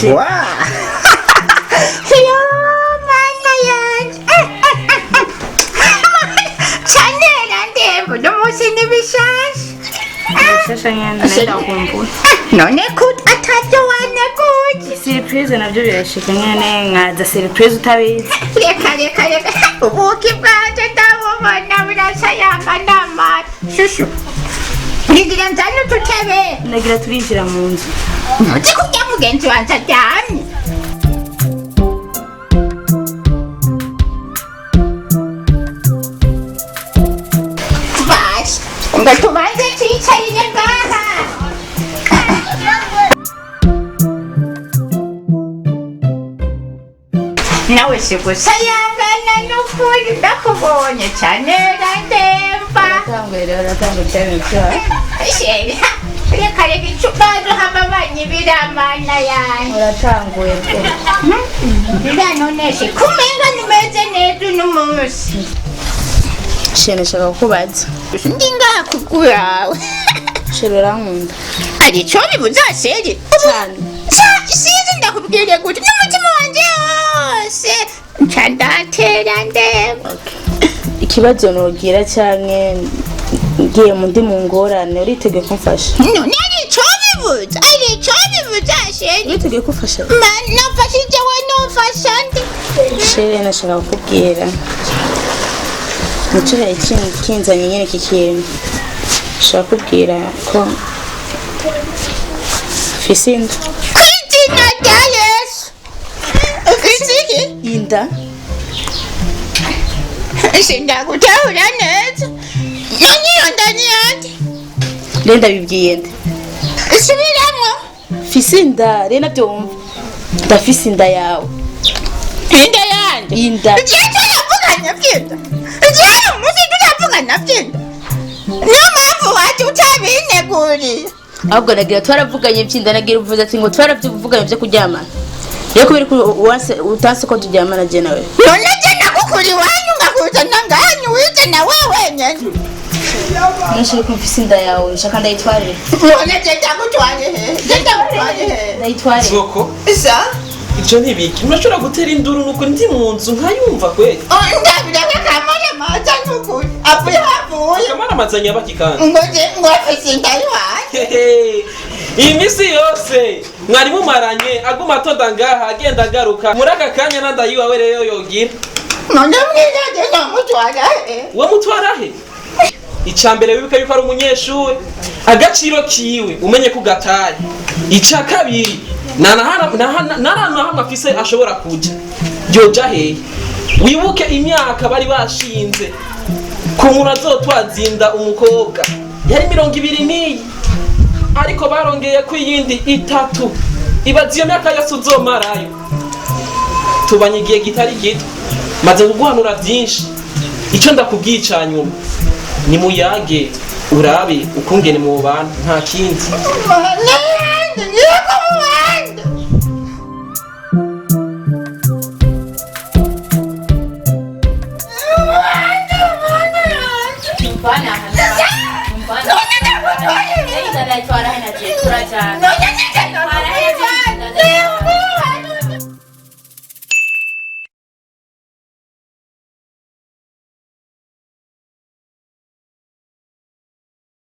Wa! Yo, mana yanje! Chanera ndembo n'umunsi n'ibishasha. Bishasha nyene ndakumbura. None ko atavyo wanaguye? Surprise navyo birashika nyene, nkaza surprise utabizi. Reka reka reka, ubuki bwanje ndabubona burasayanga n'amata. Shushu, ngira nzane udutebe. Ndagira turinjira mu nzu. Ntuzi kurya mugenzi wanje aryamye. Basha, ngo tubanze twicarire ngaha. Nawe si gusayangana n'ukuri, ndakubonye cane ndemba. Uratangwe rero, uratangwe bya bintu vyawe. Sheri, reka reka, icupa duhava banyibiramana yanjye. Uratanguye pe. Ndanoneshe kumenga nimeze neza uno munsi. Shene, nshaka kukubaza. Ndi ngaha kubwawe. Shene, urankunda? Ari ico bibuza, sheri? Cane. Sinzi ndakubwire gute, n'umutima wanje wose nca ndatera ndemba. Ikibazo nogira canke ngiye mu ndi mu ngorane, uriteguye kumfasha? None ari ico bibuza, ari ico bibuza, sheri? Uriteguye kumfasha? Nafashije we, numfasha ndi. Shene, nashaka kukubwira nico cyari kinzanye nyene iki kintu. Nshaka kukubwira ko mfise inda. Kw'izina rya Yesu, ufise iki? Inda. Sindagutahura neza. None iyo nda ni yande? Rero ndabibwiye nde? Subiramwo. Mfise inda rero, navyo wumva, ndafise inda yawe. Inda yande? Inda. Igihe turavugana vyinda, igihe umunsi turavugana vyinda, niyo mpamvu waje utabineguriye. Ahubwo nagira twaravuganye vy'inda, nagira uvuze ati ngo twaravuganye vyo kuryamana rero, kubera ko wanse utanse ko turyamana je nawe. None je nagukura iwanyu ngakuzana ngahanyu, wize nawe wenyene? Nashaka ko mfise inda yawe, nshaka ndayitwarire. None je ndagutware he? Je ndagutware he? Ndayitwarire. Soko. Sa. Ivyo ntibiki, murashobora gutera induru nuko ndi mu nzu nkayumva kweli? Ndabireka, kamara maza n'ukuri avuye havuye. Kamara amazanye abaki kandi? Ngo je ngo afise inda yiwanje. Hehe. Iyi minsi yose mwari mumaranye aguma atonda ngaha agenda agaruka, muri aka kanya nandayiwawe rero yogira. None mbwira, je ndamutwara he? Uwo mutwara he? Ica mbere, wibuke yuko ari umunyeshuri, agaciro kiwe umenye ko ugataye. Ica kabiri, nta na hantu na hamwe afise ashobora kuja, yoja hehe? Wibuke imyaka bari bashinze ku muntu azotwazinda umukobwa yari 21, ariko barongeye ko iyindi 3. Ibaza iyo myaka yose uzomarayo. Tubanye igihe kitari gito, maze kuguhanura byinshi. Icyo ndakubwiye ca nyuma ni muyage, urabe ukungene mubana, nta kindi. Mana yanjye, ngiye.